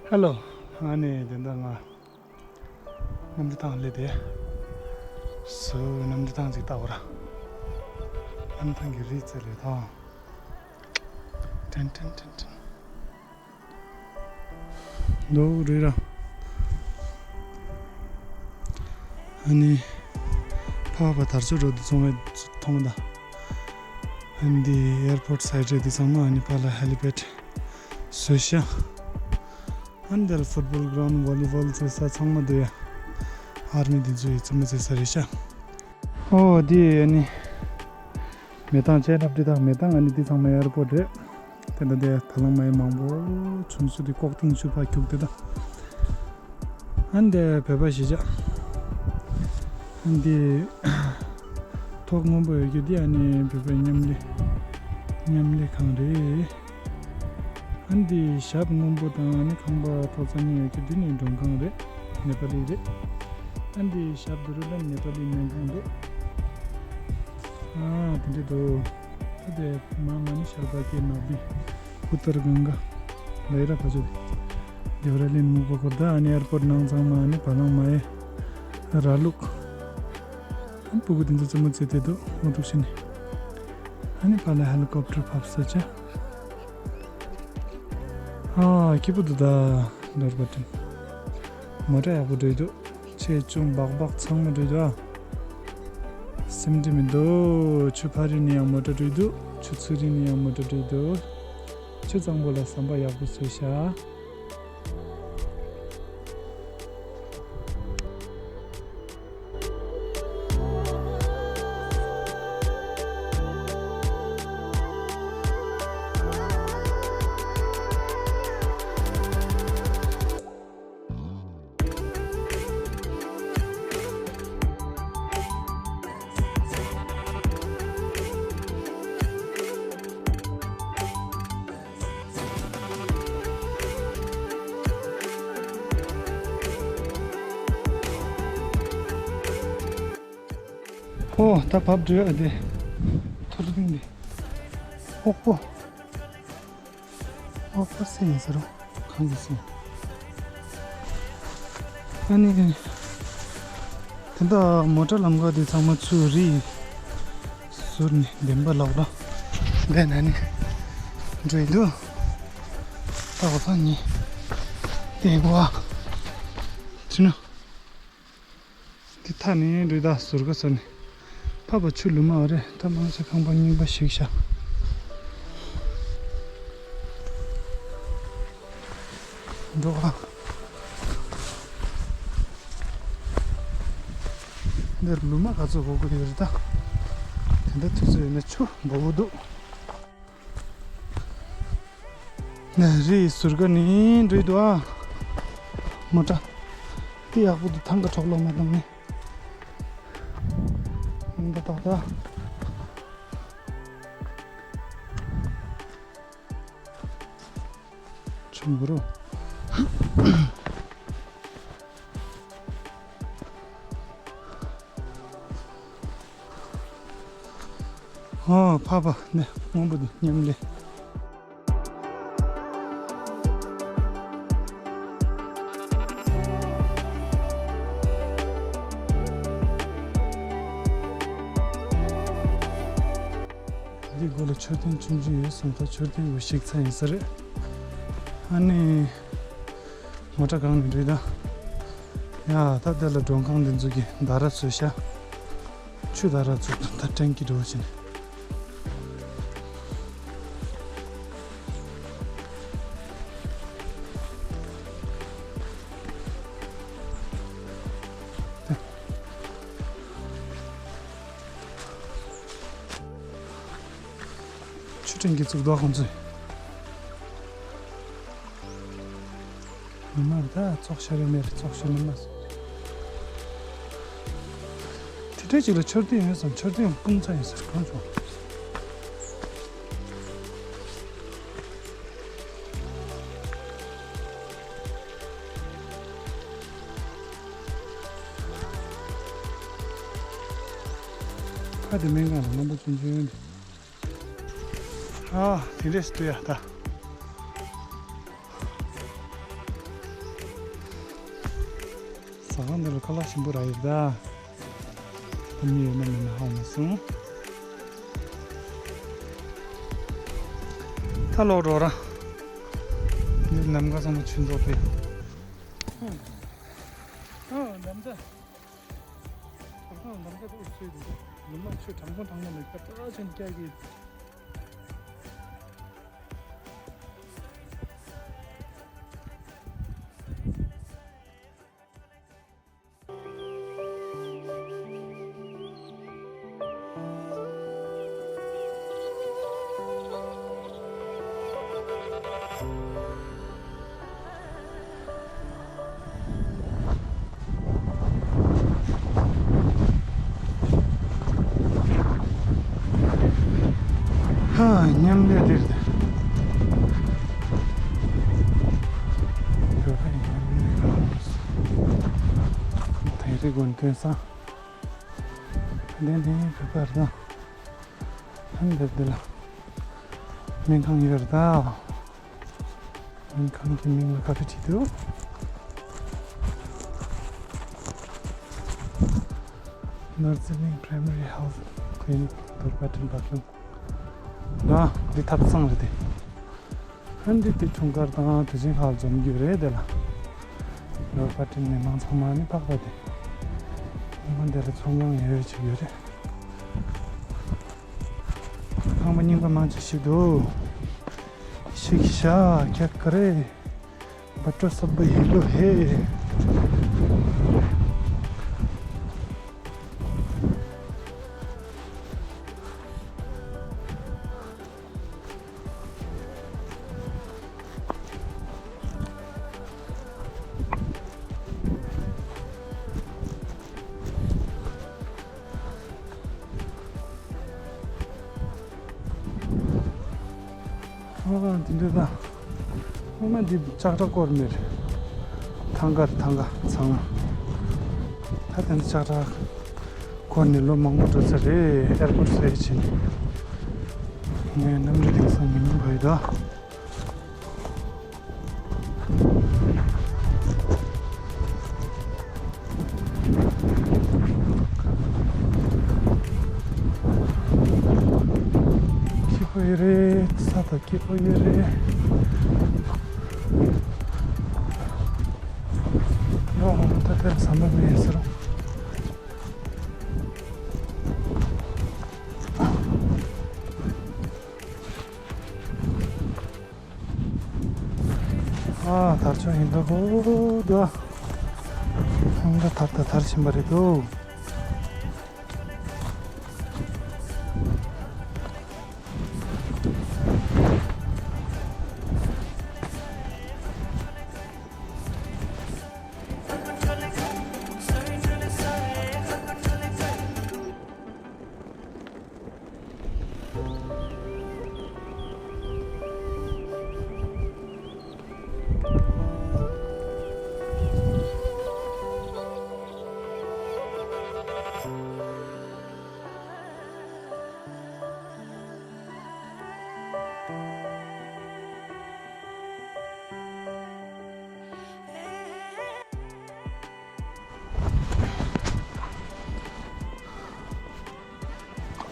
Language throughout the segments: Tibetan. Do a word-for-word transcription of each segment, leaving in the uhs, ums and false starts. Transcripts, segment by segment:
ཧེ་ལོ། ཨ་ནི་དེ་འདྲ་ང་གནམ་གྲུ་ཐང་སླེབས་དེ། སུ་གནམ་གྲུ་ཐང་ཅིག་ལྟ་བར། གནམ་གྲུ་ཐང་གི་རི་རྩེ་ལས་ཐང་། ཏན་ཏན་ཏན་ཏན། འདུག་རེད་ར། ཨ་ནི་ཕ་བ་དར་ལྕོག་རོ་དུ་ཚོང་བའི་མཐོང་ད། ཨ་ནི་འདི་ཨེར་པོར་སའིད་རེད། འདི་ཚང་མ་ཨ་ནི་ཕ་ལ་ཧེ་ལི་པེད་བཟོས་ཤག་ཨ་ནི་འདིར་ཕུཊ་བོལ་གྷ་རའུན་ཌི། ཝོ་ལི་བོལ་རྩེ་ས་ཚང་མ་འདུག་ཡ། ཨར་མི་འདི་ཚོ་ཡི་རྩེད་མོ་རྩེ་ས་རེད་ཤག་ཨོ་འདི་ཨ་ནི། མེ་ཏོག་ཅན་རབ་འབྲི་དང་མེ་ཏོག་ཨ་ནི་འདི་ཚང་མ་ཨེར་པོར་ཊི་རེད། དེ་འདྲ་དེ་ད་ལང་མ་ཡི་མང་པོ་བྱུང་སུ་དེ་ལྐོག་ཐུང་ཆུ་ཕ་ཁྱུག་དེ་དང་། ཨ་ནི་དེ་བོད་པ་གཞིས་ཆགས། ཨ་ནི་དེ་ཐོག་སྔོན་པོ་ཡོད་རྒྱུ་དེ་ཨ་ནི་བོད་པའི་མཉམ་ལས་མཉམ་ལས་ཁང་རེད། ཨ་ནི་དེ་ཞབས་སྔོན་པོ་དང་ཨ་ནི་ཁང་པ་ཐོག་ས་གཉིས་ཡོད་རྒྱུ་དེ་ནི་མགྲོན་ཁང་རེད། ནེ་པ་ལི་རེད། ཨ་ནི་དེ་ཞབས་དེ་རུ་ལ་ནེ་པ་ལི་སྨན་ཁང་འདུག་ཨ་དེ་འདྲ་འདུག་ད་དེ་མ་མ་ནི་ཤར་བ་ཀེ་ནག་པི་ཨུ་ཏར་གངྒ་ལའི་ར་ཕ་ཆོད་དེ་བ་ར་ལིན་མུག་པ་ཁོར་ད། ཨ་ནི་ཨེར་པོར་ཊི་ནང་ཚང་མ་ཨ་ནི་བ་ལང་མ་ཡེ་ར་ལུག་ཨ་ནི་ཕྲུ་གུ་དེ་ཚོ་རྩེད་མོ་རྩེ་དེ་འདུག་ཨོ་འདུག་ཤི་ནི། ཨ་ནི་ཕ་ལ་ཧེ་ལི་ཀོབ་ཊར་ཕབ་ས་ཆ། ཨ་སྐྱིད་པོ་འདུག་ད། ལོར་བ་ཏིན་མོ་ཊ་ཡག་པོ་འགྲོ་ཡི་འདུག་ཆེ་ཆུང་སྦག་སྦག་ཚང་མ་འགྲོ་ཡི་འདུག་ཨ། སེམས་ཁྲལ་མི་འདུག་ཆུ་ཕ་རི་ནས་ཡང་མོ་ཊ་འགྲོ་ཡི་འདུག་ཆུ་ཚུ་རི་ནས་ཡང་མོ་ཊ་འགྲོ་ཡི་འདུག་ཆུ་གཙང་པོ་ལ་ཟམ་པ་ཡག་པོ་བཟོས་ཤག་ཨོ་ད་བབས་འགྲོ་ཡ་དེ། ཐུར་ཏིང་དེ། ཨོ་ཧོ། ཨོ་ཧོ་སེ་ཡིན་ཟེར་རོ། གང་གི་སེ། ཨ་ནི། དེ་འདྲ་མོ་ཊ་ལམ་ཁ་དེ་ཚང་མ་ཚུར་རི། ཟུར་ནས་བདེན་པ་ལག་ལ། བསྡད་ན་ནི། འགྲོ་ཡི་འདུག་ད་གོ་ས་ནི། དེ་གོ་བ། ཅི་ནུ། འདི་མཐའ་ནས་འགྲོ་ད་ཟུར་ག་ས་ནས། ཕ་བ་ཆུ་ལུ་མ་བ་རེད། ད་མང་ཆེ་ཁང་པ་རྙིང་པ་ཞིག་ཤག་འགྲོ་ཨ། འདིར་ལུ་མ་ག་ཚོད་དགོས་ཀྱི་ཡོད་རེད་ད། དེ་འདྲ་དུས་ཚོད་ཡིན་ན་ཆུ་འབོ་བོ་འདུག་ནས་རི་ཟུར་ག་ནས་འགྲོ་ཡི་འདུག་ཨ། མོ་ཊ་དེ་ཡག་པོ་འདུག་ཐང་ག་གྲོགས་ལོག་མ་བཏང་ནས། འདི་ཏག་ཏག་ཆུ་འབུ་རུ། ཨོ་ཕ་བ་ནས་སྔོན་པོ་འདི་མཉམ་ལས། འདི་སྒོ་ལ་མཆོད་རྟེན་ཆུང་ཆུང་ཡོད་སོང་། ད་མཆོད་རྟེན་འོ་ཞིག་ཚ་ཡིན་ས་རེད། ཨ་ནི། མོ་ཊ་གང་ནས་འགྲོ་ཡི་ད། ཡ་ད་དེ་ལ་མགྲོན་ཁང་འདི་ཚོ་གི་ད་ར་ཚོས་ཤ། ཆུ་ད་ར་ཚོ་ད་ཊེང་ཀི་འགྲོ་བཞིན། ཆུ་ཊེང་ཀི་བཙུགས་འདུག་ཁོང་ཚོས། ཉི་མ་ད་ཙོག་ཤ་རེ་མེད་རེད། ཙོག་ཤ་ཉི་མ་སོང་། དེ་འདྲའི་ཅིག་ལ་མཆོད་རྟེན་ཡོད་ཙང་མཆོད་རྟེན་སྤུངས་ཚ་ཡིན་ཟེར་གང་བྱུང་། ཁ་དེ་སྨན་ཁང་ལ་རྣམ་པ་ཅན་ཅན་ཡོད་འདི། ཨ་དེ་འདྲས་སུ་ཡ་ད། ཟ་ཁང་འདི་ལ་ཁ་ལག་ཞིམ་པོ་རག་ཡོད་ད། ད་མི་ཡོད་ན་མེད་ན་ཧ་གོ་མ་སོང་། ད་ལོག་འགྲོ་ར། འདི་ལམ་ཁ་ཚང་མ་ཆུ་འཛོག་པས། ཨ་ལམ་ཁ། ལམ་ཁ་ལམ་ཁ་དེ་འུ་ཚོའི་ལུང་མ་ཆུ་གྲང་མོ་གྲང་མོ་ལ་ཁ་ཏ་ཆེན་སྐྱ་གི། ཧ། མཉམ་ལས་འདིར་ད། ཡོད་པ་མཉམ་ལས་གང་། དེ་རིགས་དགོན་སྟོན་ས། འདི་ནི་བོད་པར་ད། ཧན་འདིར་འདི་ལ། སྨན་ཁང་ཡོད་རེད་ད། སྨན་ཁང་གི་མིང་ལ་ག་རེ་བྲིས་འདུག North Sydney Primary Health Clinic Dorbarton Battling. ལ་འདི་ཐབ་ཚང་རེད་དེ། ཧན་འདི་དེ་འཁྲུངས་སྐར་དང་དུས་ཆེན་ཁག་འཛོམས་རྒྱུ་རེད་དེ་ལ། Dorbarton མི་མང་ཚང་མ་ནི་ཕག་པ་དེ། སྔོན་མ་འདི་ལ་ཚོང་ཁང་ཡོད་ཅིག་ཡོད་རེད། ཁང་པ་རྙིང་པ་མང་ཆེ་ཞིག་འདུག་ཤིག་ཤ་ཁྱ་ཀ་རེ། བ་ཏྲ་སབ་བ་ཧི་ལོ་ཧེ། ཨ། དེ་འདྲ་ད། སྔོན་མ་འདི་ལྕགས་དྲ་བསྐོར་མེད། ཐང་ག་རེད་ཐང་ག་ཚང་མ། ད་དེ་འདྲ་ལྕགས་དྲ་བསྐོར་ནས་ལོ་མང་པོ་འགྲོ་ཚར་རེད། ཨེར་པོར་ཊི་ཟེར་བྱས་ནས། ངས་གནམ་གྲུ་དེང་སང་ཉིན་མོ་བ་ཡི་ད། སྐྱིད་པོ་ཡོད་རེད། ས་དང་སྐྱིད་པོ་ཡོད་རེད། ཡོང་ད་དེར་ཟམ་པ་མེད་ཟེར། ཨ། དར་ལྕོག་ཡིན་པ་གོ་འདུག་ཨ། ཧང་ད་དར་ད་དར་ཕྱིན་པ་རེད་འདུག་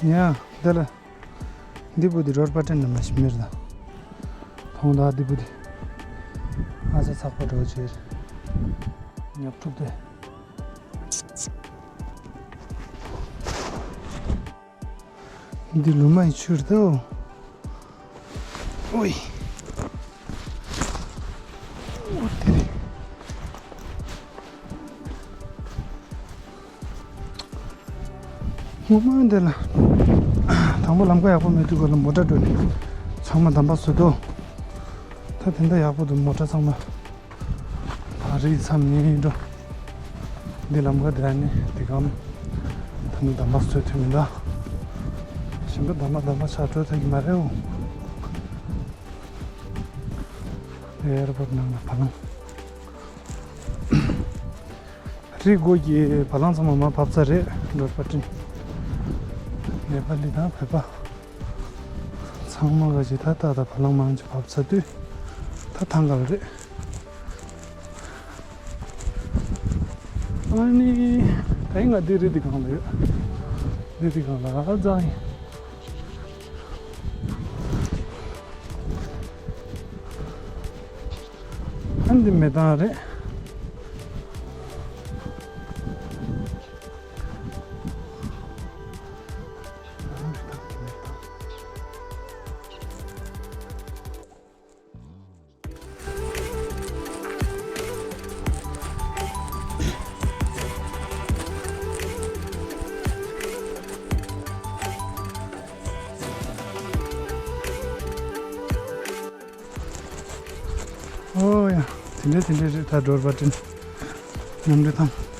ཡ། འདི་ལ། འདི་བུ་འདི་རོར་པ་ཏྲན་ནི་མ་ཤི་མིར་ད། ཐོང་ད་འདི་བུ་འདི། ཨ་ཙ་ཚགས་པ་འགྲོ་ཆེར། ཉབ་ཕྲུག་དེ། འདི་ལུ་མ་ཡི་ཆུར་དོ། ཨོའི། ཨོ་དེ་རེད། སྔོན་མ་འདི་ལ། དང་པོ་ལམ་ཁ་ཡག་པོ་མེད་དུས་སྐོར་ལ་མོ་ཊ་འགྲོ་ནས། ཚང་མ་འདམ་པ་བཟོས་དོ། ད་དེ་འདྲ་ཡག་པོ་འདུག་མོ་ཊ་ཚང་མ། ཕ་རི་མཚམས་ནས་འགྲོ། འདི་ལམ་ཁ་འདི་ནས་འདི་གམ། ད་ནི་འདམ་པ་བཟོས་ཐུབ་མི་འདུག་གཞན་པ་འདམ་པ་འདམ་པ་ཆགས་འགྲོ་ཐུབ་ཀྱི་མ་རེད་འོ། ཨེར་པོར་ནང་ལ་བ་ལང་། རི་སྒོ་གི་བ་ལང་ཚང་མ་མར་བབས་ཚར་རེད། རོར་པ་ཏྲན། ནེ་པ་ལི་དང་བོད་པ། ཚང་མ་ག་ཅི་ད་ད་ད་བ་ལང་མང་ཆེ་བབས་ཚར་དུས། ད་ཐང་ག་ལ་རེད། ཨ་ནི། ད་ཡིན་ང་འདི་རི་འདི་སྒང་ལ་ཡོད། རི་འདི་སྒང་ལ་འཛེགས་ཡིན། ཨ་འདི་མེ་ཏོག་རེད། ཨོ་ཡ། དེ་འདྲ་དེ་འདྲ་རེད། ད་འགྲོ་བ་དྲན། མཉམ་འབྲེལ་དང་།